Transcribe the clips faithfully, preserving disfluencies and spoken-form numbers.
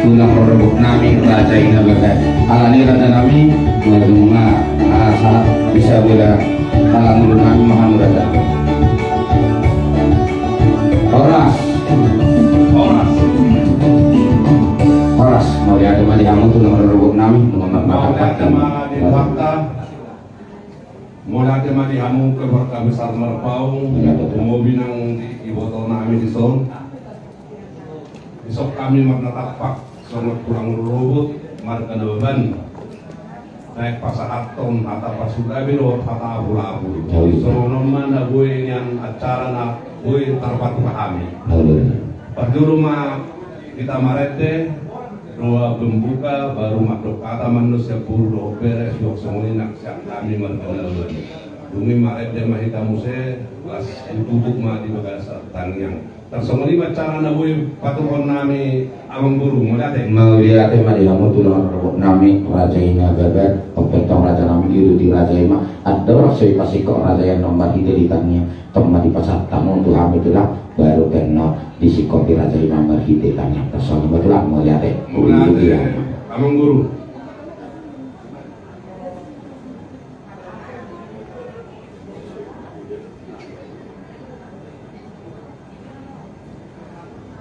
Tulang rorobot nami Raja i na bagas. Alani raja nami, nunga, ah, sahat bisa bela tulang rorobot nami ma hamu raja. Horas. Horas. Horas. Mauliate ma di hamu tulang rorobot nami, nunga ma-, mauliate ma di hamu. Mauliate ma di hamu keluarga besar Marpaung, mauliate. Tumobi nang di iboto nami dison. Dison hami marnatampak songon tulang rorobot marga Nababan. Naeng pasahathon hata pasupasu dohot hata apul-apul. Songon on ma na boi nian acara na boi tarpatupa hami. Parjolo ma hita marende, doa pembuka, baru mandok hata ma annon sian boru dohot bere, suang songon i nang sian hami marga Nababan. Dung i marende ma hita muse, laos tutup ma di bagasan tangiang. Tarsongon i ma acara na boi patupaon nami, Amang Boru, mauliate. Mauliate ma di hamu tulang rorobot nami, Raja i na bagas, pambahen tong raja nami, diuduti raja i ma, andorang so dipasingkop raja i annon marhite di tangiang, tong ma dipasahat hamu tu hami tulang, baru pe annon disingkopi raja i ma marhite tangiang. Tarsongon i ma tulang, mauliate. Mauliate, Amang Boru.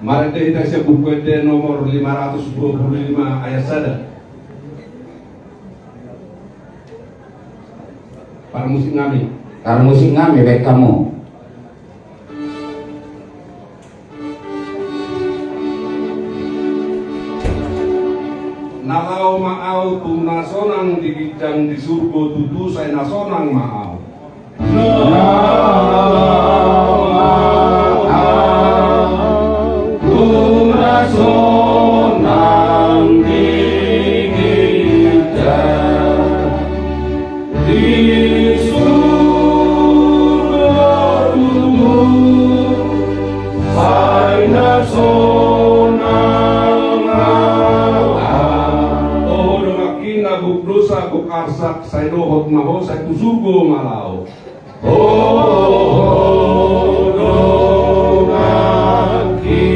Marende hita sian Buku Ende nomor lima ratus dua puluh lima ayat sada. Parmusik nami. Parmusik nami, baen hamu. Na laho ma ahu tu na sonang di ginjang di surgo, tutu sai na sonang ma ahu. Na laho ma ahu tu na sonang di ginjang di surgo, tutu sai na sonang ma ahu. Toho donganki na gok dosa, gok arsak, sai dohot ma ho, sai tu surgo ma laho. Toho donganki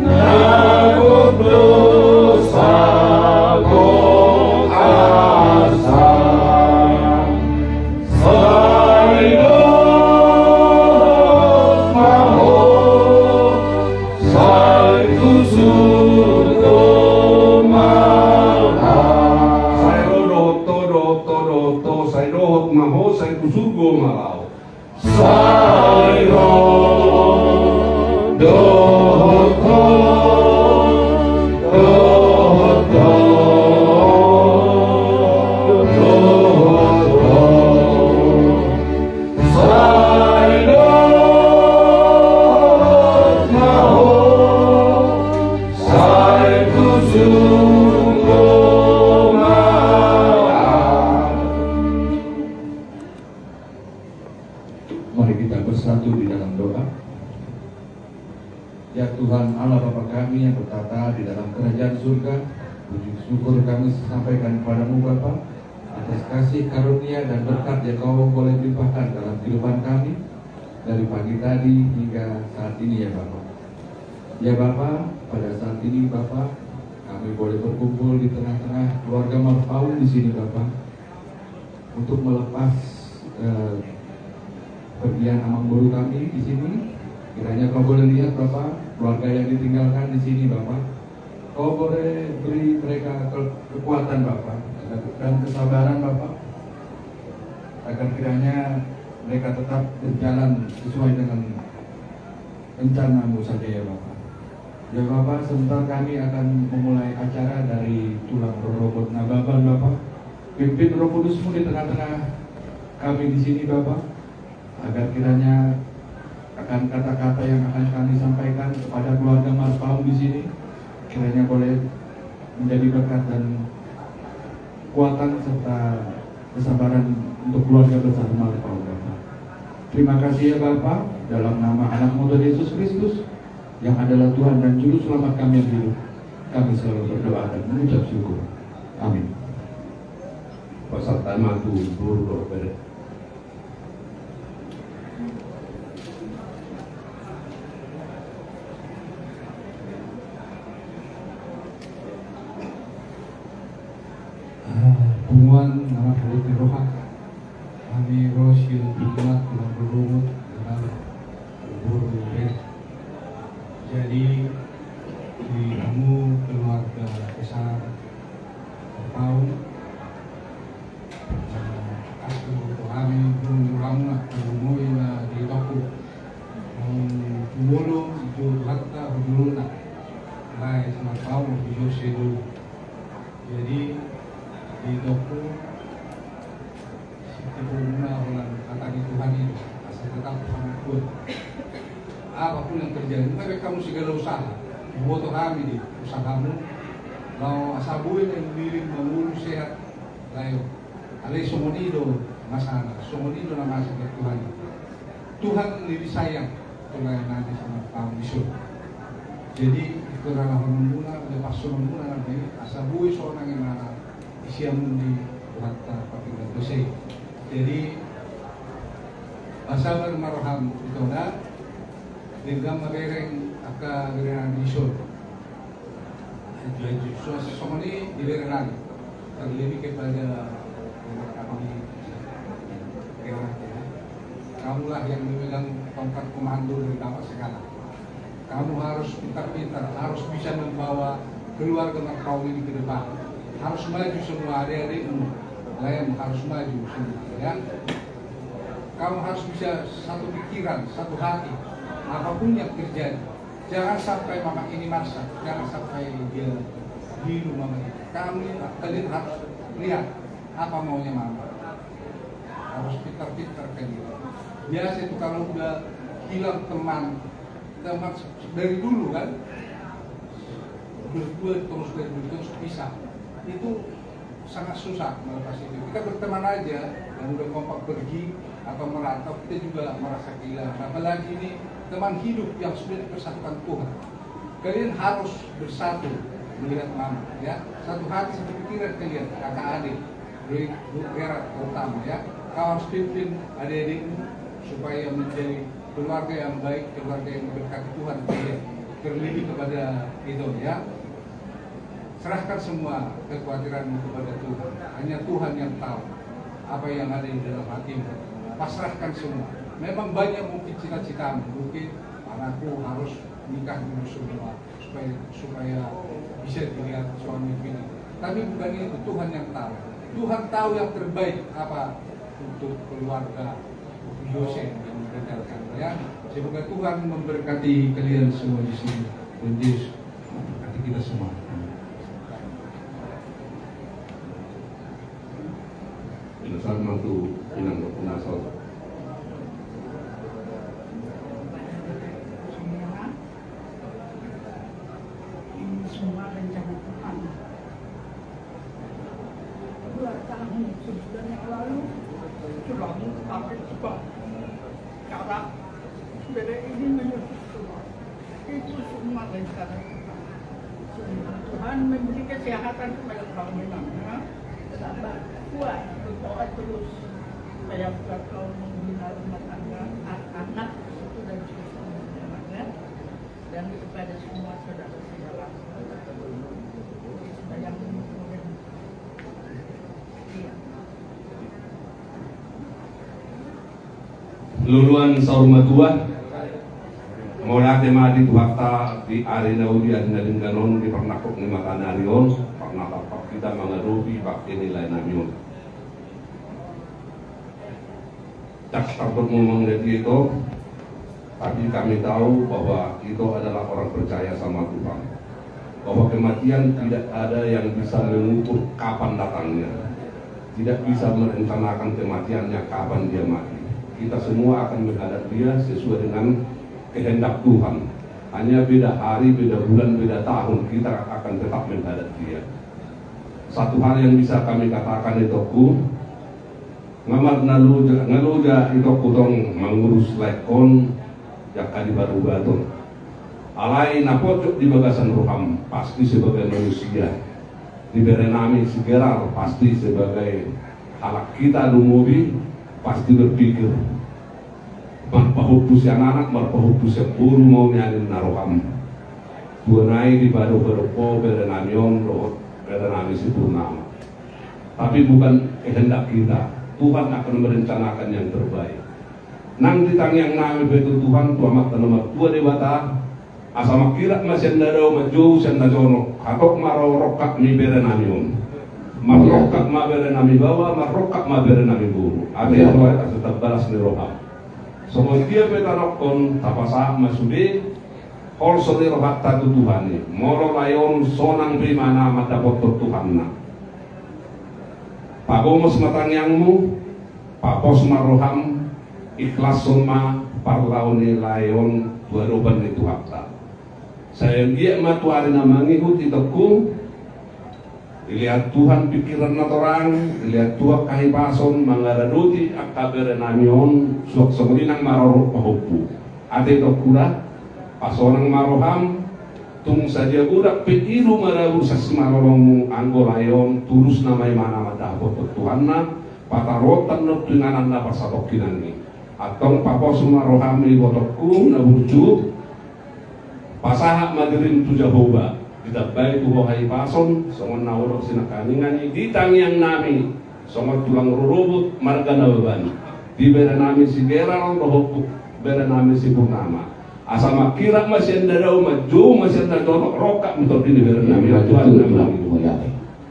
na gok dosa, gok arsak, sai dohot ma ho, sai tu surgo ma ahu. Sai ro dohot ho, dohot ho, dohot ho, sai dohot ma ho, sai tu surgo ma laho. Sai ro dohot ho, dohot ho, dohot ho, sai dohot ma ho, sai tu surgo ma ahu. Mari kita bersatu di dalam doa. Ya Tuhan Allah Bapa kami yang bertahta di dalam kerajaan surga, puji syukur kami sampaikan kepada-Mu Bapa, atas kasih karunia dan berkat yang Kau boleh limpahkan dalam kehidupan kami dari pagi tadi hingga saat ini ya Bapa. Ya Bapa, pada saat ini Bapa, kami boleh berkumpul di tengah-tengah keluarga Marpaung di sini Bapa. Untuk melepas, eh, pergian amang boru kami di sini. Kiranya Kau boleh lihat, Bapa, keluarga yang ditinggalkan di sini, Bapa. Kau boleh beri mereka ke-, kekuatan, Bapa, dan kesabaran, Bapa, agar kiranya mereka tetap berjalan sesuai dengan rencana-Mu saja, ya Bapa. Ya Bapa, sebentar kami akan memulai acara dari tulang rorobot Nababan, Bapa. Pimpin Roh Kudus-Mu di tengah-tengah kami di sini, Bapa, agar kiranya akan kata-kata yang akan kami sampaikan kepada keluarga Marpaung di sini, kiranya boleh menjadi berkat dan kekuatan serta kesabaran untuk keluarga besar Marpaung, Bapa. Terima kasih ya Bapa, dalam nama Anak-Mu Tuhan Yesus Kristus, yang adalah Tuhan dan Juru Selamat kami yang hidup, kami selalu berdoa dan mengucap syukur. Amin. Pasahat ma tu boru dohot bere. Punguan na marhite roha, hami ro sian punguan tulang rorobot, tulang boru be. Jadi di hamu keluarga besar Marpaung, eh, asli tu hami, punguan rohamuna, punguan na di Toku. Molo tu Tuhanta hujuluna, lae si Marpaung, hujul sedo. Jadi di Toku, sitibuna holan hata ni Tuhan i, asa tetap hamu kuat. Apapun yang terjadi, nunga be hamu sigala usaha, huboto hami di usahamu, laho asa boi na liling mangolu sehat, lae. Alai songon i do masana, songon i do na masa di Tuhan i. Tuhan lebih sayang tu lae nami sama hamu dison. Jadi, itu adalah hormonmuna, lepashononmuna nami, asa boi sonang imana isiamun di Tuhanta partingkian dosa i. Jadi, sabar ma roham, ito da, denggan ma bereng angka bere nami dison. Jadi, songon i di bere nami. Terlebih kepada bere nami. Kamulah yang memegang tongkat komando dari bawah sekarang. Kamu harus pintar-pintar, harus bisa membawa keluarga Marpaung ini ke depan. Harus maju semua adik-adikmu, laem harus maju semua, ya. Kamu harus bisa satu pikiran, satu hati, apapun yang terjadi. Jangan sampai mama ini maksa, jangan sampai dia gilu mama ini. Kamu, kalian harus lihat apa maunya mama. Harus pintar-pintar kalian. Biasa itu kalau udah hilang teman, teman dari dulu kan, berdua terus, berdua terus, pisah. Itu sangat susah melepas itu. Kita berteman aja, yang udah kompak pergi atau merantau, kita juga merasa kehilangan. Apalagi ini teman hidup yang sudah dipersatukan Tuhan. Kalian harus bersatu melihat mama, ya. Satu hati, satu pikiran kalian, kakak adik, Bro, Bro Gerard terutama, ya. Kau harus pimpin adik-adikmu supaya menjadi keluarga yang baik, keluarga yang diberkati Tuhan, ya. Terlebih kepada itu, ya. Serahkan semua kekhawatiranmu kepada Tuhan. Hanya Tuhan yang tahu apa yang ada di dalam hatimu. Pasrahkan semua. Memang banyak mungkin cita-citamu, mungkin anakku harus nikah dulu semua supaya, supaya bisa dilihat suami bini. Tapi bukan itu, Tuhan yang tahu. Tuhan tahu yang terbaik apa untuk keluarga Yosef yang meninggalkan, ya. Semoga Tuhan memberkati kalian semua di sini. Tuhan Yesus memberkati kita semua. Pinasahat ma tu inang dohot na so. Ini semua rencana Tuhan. Dua tahun sebulan yang lalu, tulang pakai juga. Karena bere ini menyusut semua. Itu semua rencana Tuhan. Tuhan memberi kesehatan kepada kami, ya. Tambah kuat, berdoa terus. Supaya kuat kau membina rumah tangga, a-, anak, itu dan cucu, ya. Dan kepada semua saudara-saudara. Supaya kemudian, iya. Luluan saur matua, mauliate ma di Tuhanta di ari na uli, ari na denggan on, di parnangkok ni mataniari on, parna tarpar hita mangadopi bangke ni lae nami on. Ndang tardok ngomong di ito, tapi kami tahu bahwa ito adalah orang percaya sama Tuhan. Bahwa kematian tidak ada yang bisa mengukur kapan datangnya. Tidak bisa merencanakan kematiannya, kapan dia mati. Kita semua akan menghadap Dia sesuai dengan kehendak Tuhan. Hanya beda hari, beda bulan, beda tahun, kita akan tetap menghadap Dia. Satu hal yang bisa kami katakan, itoku, nga marnaloja, naloja itoku tong mangurus laengkon, jala di parubaton. Alai na pojok di bagasan roham, pasti sebagai manusia, di bere nami si Gerard, pasti sebagai halak hita lumobi, pasti berpikir, marpahompu sian anak, marpahompu sian boru, mau nian ninna roham. Tuan, ai dipadopadop ho bere nami on dohot bere nami si Purnama. Tapi bukan kehendak kita. Tuhan akan merencanakan yang terbaik. Nang di tangiang nami pe tu Tuhan, tu Amanta na martua Debata, asa mangkirap ma sian na dao, manjou sian na jonok, hatop ma ro rongkap ni bere nami on. Marrongkap ma bere nami baoa, marrongkap ma bere nami boru. Ate, iya, roha, asa tambalas ni roham. Songon dia pe tadokkon, tapasahat ma sude holso ni rohanta tu Tuhan i. Molo lae on sonang be imana mandapothon Tuhanna. Pagomos ma tangiangmu, papos ma roham, ikhlashon ma parlao ni lae on tu adopan ni Tuhanta. Sai anggiat ma tu ari na mangihut, itongku, dilehon Tuhan pingkiran na torang, dilehon Tuhan hahipason mangaradoti angka bere nami on, suang songon i nang marorot pahompu. Ate, itongku da, pasonang ma roham, tung sadia godang pe ilu marabur sasi ma lolongmu, anggo lae on tulus nama imana mandapothon Tuhanna, pataruhon tano tu inganan na parsatongkinan i. Antong papos ma roham, ibotongku na burju, pasahat ma dirim tu Jahowa, ditambai tu ho hahipason, songon na hudok sian nangkiningan i, di tangiang nami, songon tulang rorobot marga Nababan, di bere nami si Geral dohot bere nami si Purnama. Asa mangkirap ma sian na dao, manjou ma sian na jonok, rongkap ma tondi ni bere nami. Iya, Tuhan, betul, nami. Tulang, mulia.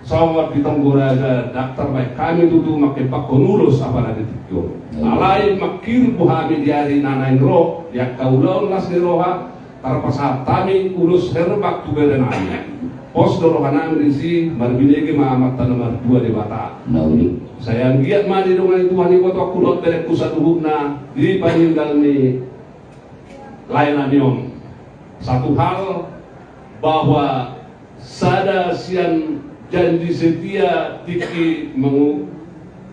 Songon ditonggo raja, ndang tarbahen hami tutu manghempakhon ulos apala di tingki on. Iya. Alai manghirim do hami di ari na naeng ro, di angka ulaon las ni roha, tarpasahat hami ulos herbak tu bere nami. Pos do roha nami disi, marbinege ma Amanta na martua Debata. Nauli. Sai anggiat ma didongani Tuhan ibotongku dohot berengku saluhutna, di paninggal ni lae nami on. Satu hal, bahwa sada sian janji setia tingki mengu-,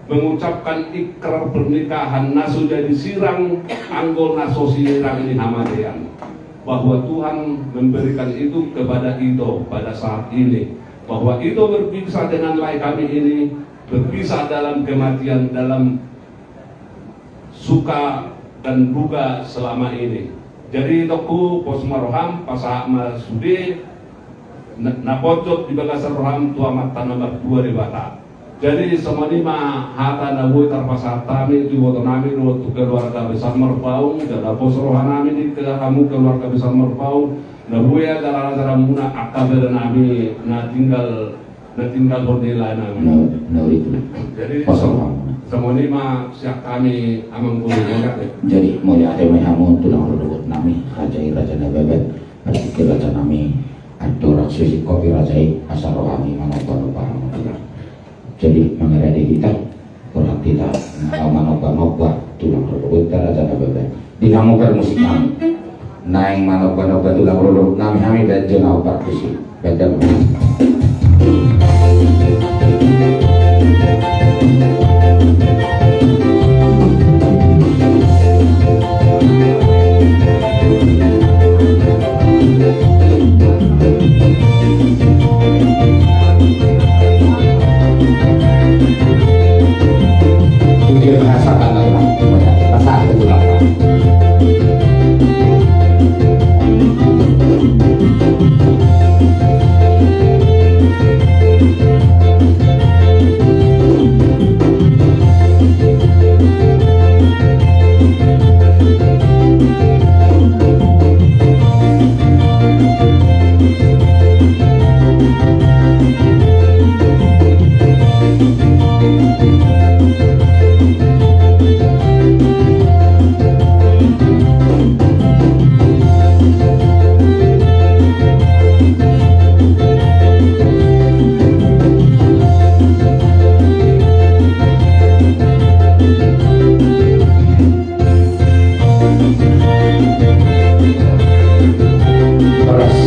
mengucapkan ikrar pernikahan na so jadi sirang anggo na so sinirang ni hamatean, bahwa Tuhan memberikan itu kepada Ito pada saat ini, bahwa Ito berpisah dengan lae kami ini, berpisah dalam kematian, dalam suka dan duka selama ini. Jadi, itongku, pos ma roham, pasahat ma sude na, na ponjot di bagasan roham tu Amanta na martua Debata. Jadi, songon i ma hata na boi tarpasahat hami tu iboto nami dohot tu keluarga besar Marpaung, jala pos roha nami di ke-, hamu keluarga besar Marpaung, na boi ajar-ajaranmuna angka bere nami na tinggal, na tinggal hot ni lae nami. Na, na itu. Jadi, pos roha. Songon i ma sian hami, amang boru. Jadi, mauliate ma di hamu tulang rorobot nami, raja i, raja Nababan, partingkian raja nami Andorang, sisingkop i raja i, asa ro hami manomba-nomba hamu tulang. Jadi, mangarade hita, rohanta, na manomba-nomba tulang rorobot nami, raja Nababan. Di hamu parmusik nami, naeng manomba-nomba tulang rorobot nami, hami banjo na parmusik. Banjo. Horas.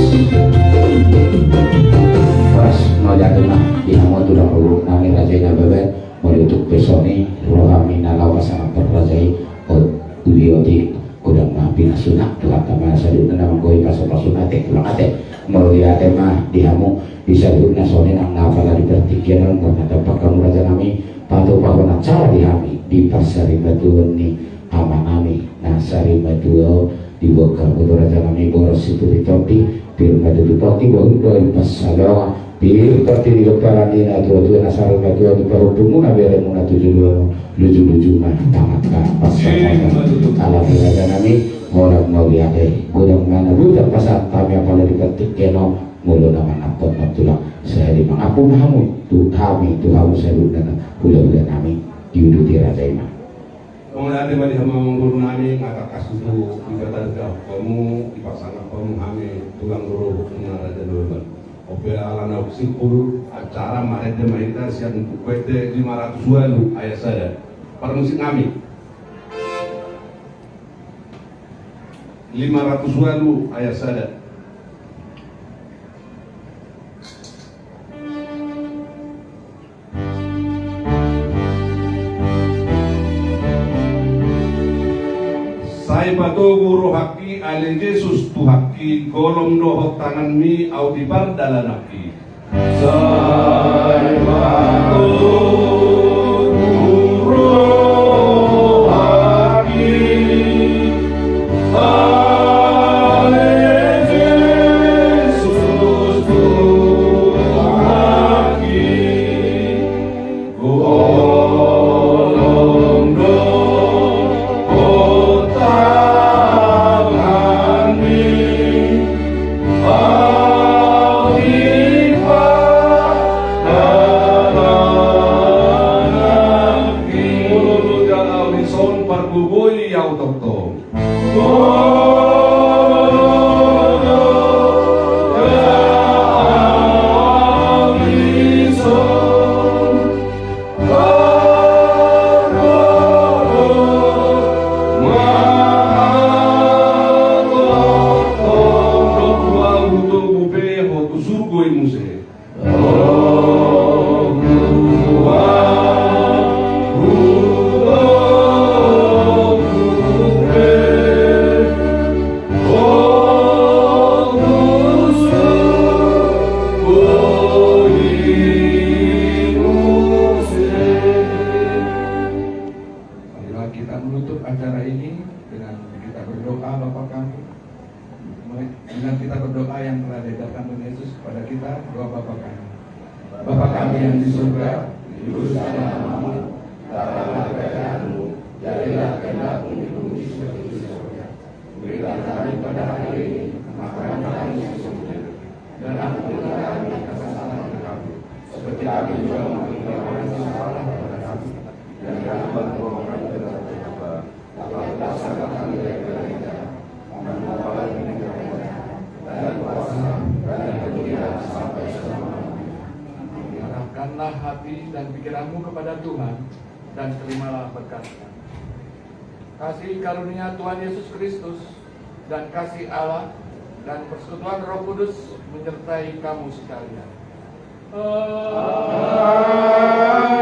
Horas, mauliate ma di hamu tulang rorobot nami, raja i Nababan, molo tung pe songon i rohami na laho pasahat raja i, ot, uli otik, godang ma pinasuna, Tuhanta ma saluhutna na manggohi pasu-pasuna, ate, tulang ate. Mauliate ma di hamu, di saluhutna songon i nang na apala di partingkian on, nang na tampak hamu raja nami, patupahon acara di hami, di parsaripeon ni ama nami na sarimatua on, di bongkar boto raja nami boras situtu tondi, pir ma tutu tondi, bohut do i pasaloa, Di partingkian parani na tua-tua na sarumatuatu parhundulmuna beremuna tu joloan on, luju-luju ma tangan ka paksa. Ala ni raja nami, horas mauliate. Godang ma na boi tarpasahat hami apala di partingkian on, molo na manangkok ma tulang. Sai mangaku ma hamu tu hami, tu hamu saluhutna hula-hula nami, diuduti raja i ma. Mauliate ma di hamu amang boru nami, nga tangkas tutu dipatarga hamu, dipasangap hamu hami tulang boru na raja dolok. Ope ala naung simpul acara, marende ma hita sian Buku Ende lima ratus ualu ayat sada. Parmusik nami. Lima ratus ualu ayat sada. Sai patogu rohangki ale Jesus Tuhanki, golom dohot tanganmi ahu di pardalananki. Sai patogu rohangki ale Jesus Tuhanki. Golom dohot tanganmi ahu di pardalananki. Molo loja ahu dison, pargogoi ahu tongtong. Marilah kita menutup acara ini dengan kita berdoa, Bapa kami. Dengan kita berdoa yang telah diajarkan Tuhan Yesus kepada kita, doa Bapa kami. Bapa kami yang di surga, dikuduskanlah namamu, datanglah kerajaanmu, jadilah kehendakmu di bumi seperti di surga. Berikan kami pada hari ini makanan kami yang secukupnya, dan ampunilah kami atas kesalahan kami, seperti kami juga mengampuni orang yang bersalah kepada kami. Dan jangan bawa kami ke dalam pencobaan, tetapi lepaskanlah kami dari yang jahat. Karena Tuhan, dan kuasa, dan kemuliaan sampai selama-lamanya. Amin. Arahkanlah hati dan pikiranmu kepada Tuhan, dan terimalah berkatnya. Kasih karunia Tuhan Yesus Kristus, dan kasih Allah, dan persekutuan Roh Kudus menyertai kamu sekalian. Amin.